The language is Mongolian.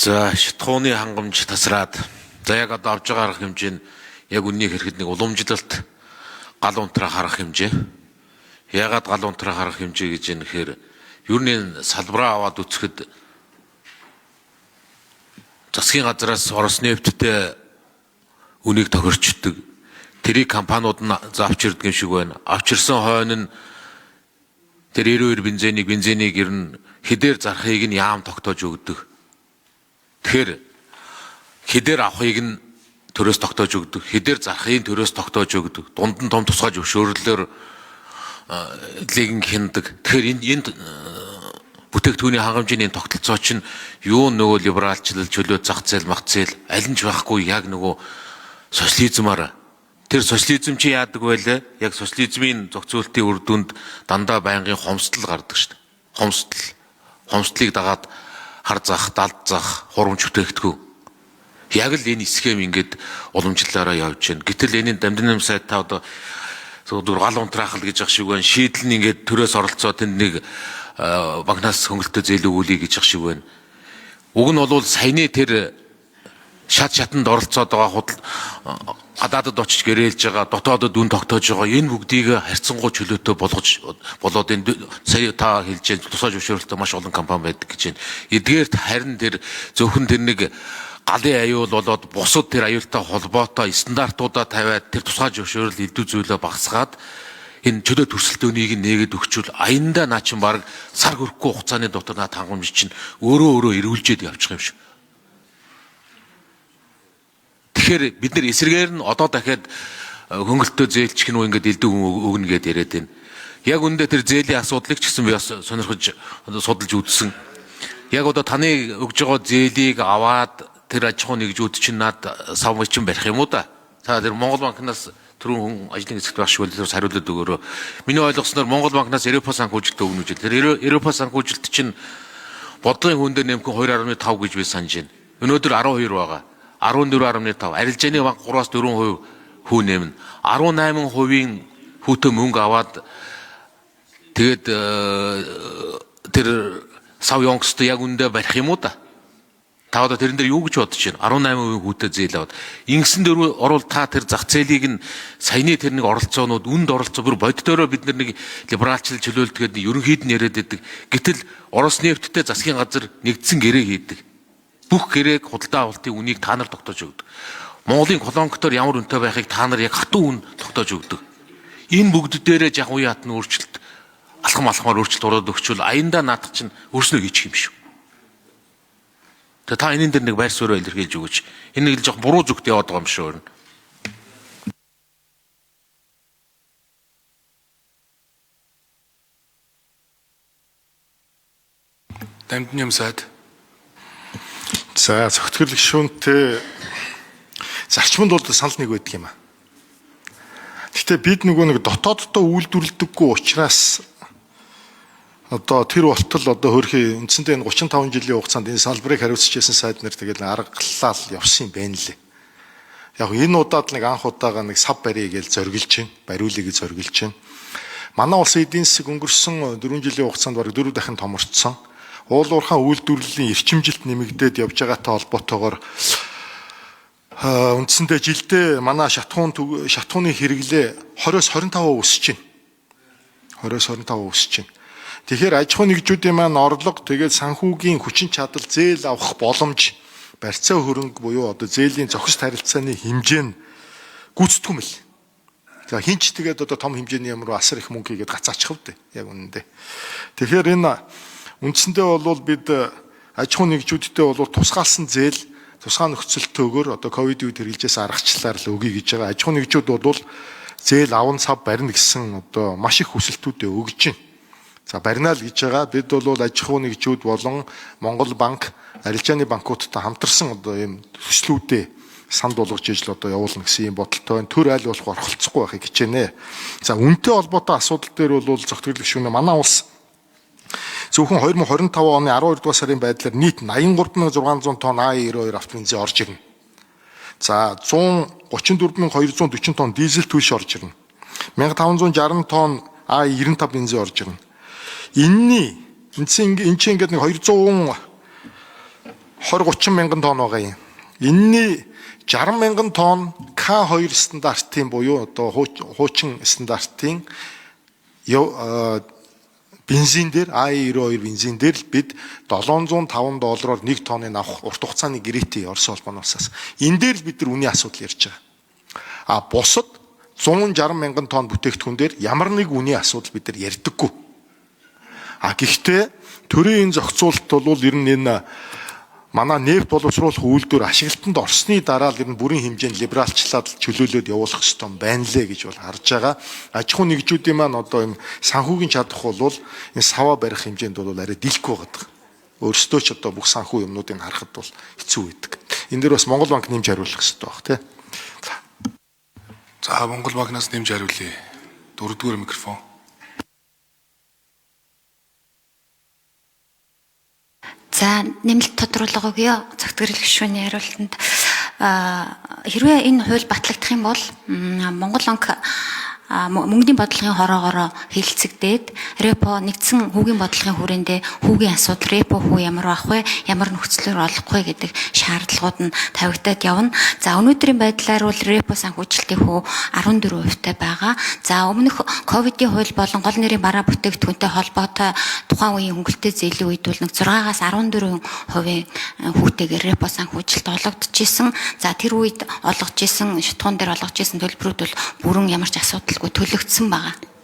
За, шатхууны хангамж тасраад, за яг одоо авж байгаа арга хэмжээ нь яг үннийг хэрэгэд нэг уламжлалт гал унтраа харах хэмжээ. Ягаад гал унтраа харах хэмжээ гэж юм гэхээр ер нь энэ салбараа аваад үзэхэд засгийн газраас Ороснефттэй үнийг тохирчдөг. Тэрийг компаниуд нь авч ирдэг юм шиг байна. Авчирсан хойно нь тэр 92 бензинийг ер нь хэдээр зарахыг нь яам тогтоож өгдөг. Тэгэхээр хэдээр авахыг нь төрөөс тогтоож өгдөг, хэдээр зарахыг төрөөс тогтоож өгдөг. Дунд нь том тусгай зөвшөөрлөөр лигэн хяндаг. Тэгэхээр энэ бүтээгдэхүүний хангамжийн энэ тогтолцоо чинь юу нөгөө либералчлал, чөлөө зах зээл, мах зээл аль нь ч байхгүй, яг нөгөө социализмаар. Тэр социализм чи яадаг вэ лээ? Яг социализмын зохицуултын үр дүнд дандаа байнгын хомсдол гардаг шүү дээ. Хомсдол. Хомсдлыг дагаад хар зах, далд зах, хурамч бүтээгдэхүүн. Яг л энэ схем ингээд уламжлалаараа явж байна. Гэтэл энэ дамжин сайд та одоо зүгээр гал унтраахал гэж ах шиг байна. Шийдэл нь ингээд төрөөс оролцоо тэнд нэг банкнаас хөнгөлөлтөө зээл өгүүлье гэж ах шиг байна. Уг нь бол саяны тэр шат шатанд оролцоод байгаа, худал гадаадад очиж гэрээлж байгаа, дотоодод үн тогтоож байгаа энэ бүгдийг харьцангуй чөлөөтэй болгож болоод энэ сая та хэлж байгаа тусгай зөвшөөрөлтөй маш олон компани байдаг гэж байна. Эдгээрт харин тэр зөвхөн тэр нэг галын аюул болоод бусад тэр аюултай холбоотой стандартуудаа тавиад тэр тусгай зөвшөөрөл элдв зүйлээ багасгаад энэ чөлөө төрсөлдөөнийг нээгээд өгчүүл аяндаа наа чин баг сар хөрөхгүй хугацааны дотор наа хангамж чинь өөрөө өөрөө эргүүлжээд явчих юм шиг. Тэгэхээр бид нар эсрэгээр нь одоо дахиад хөнгөлтөө зээлчих нь үү, ингээд элдв өгнө гэдээ яриад байна. Яг үүндээ тэр зээлийн асуудлыг ч гэсэн би бас сонирхож судалж үзсэн. Яг одоо таны өгж байгаа зээлийг аваад тэр аж ахуйн нэгжүүд чинь над сав чинь барих юм уу да? Та тэр Монгол банкнаас түрүүн хүн ажлын хэсэгт байх шиг байл, тэр хариулаад өгөөрөө. Миний ойлгосноор Монгол банкнаас Европа санхүүжилт өгнө гэж. Тэр Европа санхүүжилт чинь бодлогын хүн дээр нэмэх 2.5 гэж би санаж байна. Өнөөдөр 12 байгаа. 14.5. Арилжааны банк 3-аас 4% хүү нэмнэ. 18%-ийн хүүтэй мөнгө аваад тэгээд тэр сав ёнкстой яг үндэ барих юм уу да? Та одоо тэрэн дээр юу гэж бодож байна? 18% хүүтэй зээл аваад. Ингэсэн дөрөв орвол та тэр зах зээлийг нь саяны тэр нэг оролцоонууд, үнд оролцоо бүр боддороо бид нар нэг либералчлал чөлөөлт гэдэг ерөнхийд нь яриад байдаг. Гэтэл Орос нефттэй засгийн газар нэгдсэн гэрээ хийдэг. Бүх гэрээг, худалдаа авалтын үнийг та нар тогтоож өгдөг. Монголын колонктоор ямар үнэтэй байхыг та нар яг хатуу үн тогтоож өгдөг. Энэ бүгд дээрээ яг уян хатны өөрчлөлт алхам алхмаар өөрчлөлт ороод өгчвөл аяндаа наадах чинь өөрснөө хийчих юм шүү. Тэгээ та энэ дээр нэг байр суурь илэрхийлж өгөөч. Энэ нэг л жоох буруу зүгт яваад байгаа юм шүү. Дамдын юм сайд. За, цогтгол гишүүнтэй зарчманд бол санал нэг байдаг юм а. Гэтэ бид нөгөө нэг дотооддоо үйлдвэрлэдэггүй учраас одоо тэр болтол одоо хөрхи үндсэндээ энэ 35 жилийн хугацаанд энэ салбарыг хариуцж байсан сайд нар тэгэл аргаллал явсан юм байна лээ. Яг энэ удаад нэг анх удаага нэг сав барья гэж зориглож байна. Бариулъя гэж зориглож байна. Манай улсын эдийн засаг өнгөрсөн 4 жилийн хугацаанд бараг 4 дахин томорцсон. Уул уурхайн үйлдвэрлэлийн эрчимжилт нэмэгдээд явж байгаатай холбоотойгоор үндсэндээ жилдээ манай шатхууны хэрэглээ 20-оос 25% өсөж байна. 20-оос 25% өсөж байна. Тэгэхээр аж ахуйн нэгжүүдийн маань орлого, тэгээд санхүүгийн хүчин чадал, зээл авах боломж, барьцаа хөрөнгө буюу одоо зээлийн зохист харилцааны хэмжээ нь гүйцэтгэв юм л. За, хинч тэгээд одоо том хэмжээний юм руу асар их мөнгө хийгээд гацаачих вэ яг үнэндээ. Тэгэхээр энэ үндсэндээ бол бид аж ахуйн нэгжүүдтэй бол тусгаалсан зээл тусгай нөхцөлтөөгөр одоо ковид үед хэрэглэжээс аргачлалаар л өгье гэж байгаа. Аж ахуйн нэгжүүд бол зээл аван сав барина гэсэн одоо маш их хүсэлтүүдээ өгж байна. За, барина л гэж байгаа. Бид бол аж ахуйн нэгжүүд болон Монгол банк, арилжааны банкуудтай хамтарсан одоо ийм төслүүдээ санд болгож ижил одоо явуулна гэсэн ийм бодолтой байна. Төр аль болох орхолцохгүй байхыг хичээнэ. За, үнэтэй холбоотой асуудал дээр бол зохицол гишүүнээ манай улс зөвхөн 2025 оны 12 дугаар сарын байдлаар нийт 83,600 тонн А92 автобензин орж ирнэ. За, 134,240 тонн дизель түлш орж ирнэ. 1560 тонн А95 бензин орж ирнэ. Энэний үндсэн энэ чинь ингээд нэг 220 20 30 мянган тонн байгаа юм. Энийний 60 мянган тонн К2 стандартын буюу одоо хуучин стандартын бензин дээр АЕ92 бензин дээр л бид 705 доллараар 1 тонныг авах урт хугацааны гэрээтэй Орос улбаны улсаас. Энэ дээр л бид нар үнийн асуудал ярьж байгаа. А бусад 160 мянган тонн бүтээгдэхүүн дээр ямар нэг үнийн асуудал бид нар ярьдаггүй. А гэхдээ төрийн энэ зохицуулалт бол ер нь энэ манай нефть боловсруулах үйлдвэр ашиглалтанд орсны дараа л ер нь бүрийн хэмжээнд либералчлаад чөлөөлөөд явуулах ёстой байна лээ гэж бол харж байгаа. Аж ахуйн нэгжүүдийн маань одоо энэ санхүүгийн чадах бол энэ саваа барих хэмжээнд бол арай дийлэхгүй байгаа. Өөрсдөө ч одоо бүх санхүү юмнуудыг харахад бол хэцүү байдаг. Энэ дээр бас Монгол банк нэмж хариулах ёстой байх тий. За, Монгол банкнаас нэмж хариулъя. Дөрөвдүгээр микрофон. За, нэмэлт тодруулга өгье. Цагт гэрэл гишүүний хариултанд хэрвээ энэ хууль батлагдах юм бол Монгол банк мөнгөний бодлогын хороогоороо хэлэлцэгдээд репо нэгдсэн хүүгийн бодлогын хүрээндээ хүүгийн асуудал репо хүү ямар байх вэ, ямар нөхцлөөр олох вэ гэдэг шаардлагууд нь тавигдаад явна. За, өнөөдрийн байдлаар бол репо санхүүжилтийн хүү 14% байгаа. За, өмнөх ковидын хууль болон гол нэрийн бараа бүтээгдэхүүнтэй холбоотой тухайн үеийн хөнгөлөлттэй зээлийн үед бол нэг 6-аас 14% хүүтэйгээр репо санхүүжилт олгогдож исэн. За, тэр үед олгож исэн, шатхуун дээр олгож исэн төлбөрүүд бол бүрэн ямар ч асуудалгүй төлөгдсөн байгаа.